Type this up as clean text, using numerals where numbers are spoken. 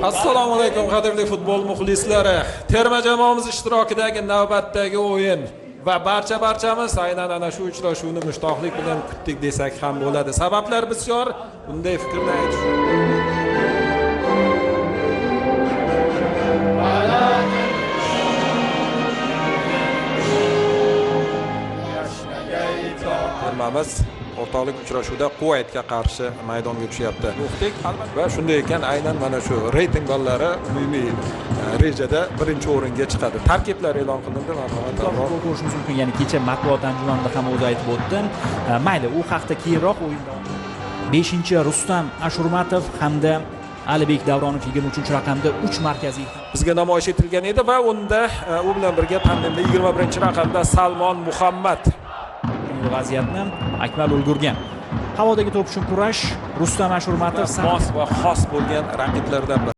Assalomu alaykum qadrli futbol muxlislari. Terma jamoamiz ishtirokidagi navbatdagi o'yin va barchamiz aynan ana shu uchrashuvni mushtoqlik bilan kutdik desak ham bo'ladi. Sabablar bisyor, bunday fikrni aytish. Termamiz o'rtoqlik uchrashuvda Kuvaytga qarshi maydonga tushyapti. Va shunday ekan aynan mana shu reyting ballari umumiy rejada birinchi o'ringa chiqadi. Tarkiblar e'lon qilindi, marhamat. Ko'rishimiz mumkin. Ya'ni kecha matbuot anjumanida ham o'zi aytib o'tdi. Mayli, u haqda keyinroq o'yinda 5-Rustam Ashurmatov hamda Alibek Davronov 23-raqamda 3 markaziy bizga namoyish etilgan edi va unda u bilan birga tandemda 21-raqamda Salmon Muhammad. Vaziyatni Akmal ulgurgan. Havodagi to'p uchun kurash Rustam Ashurmatov mos va xos bo'lgan raqiblardan biri.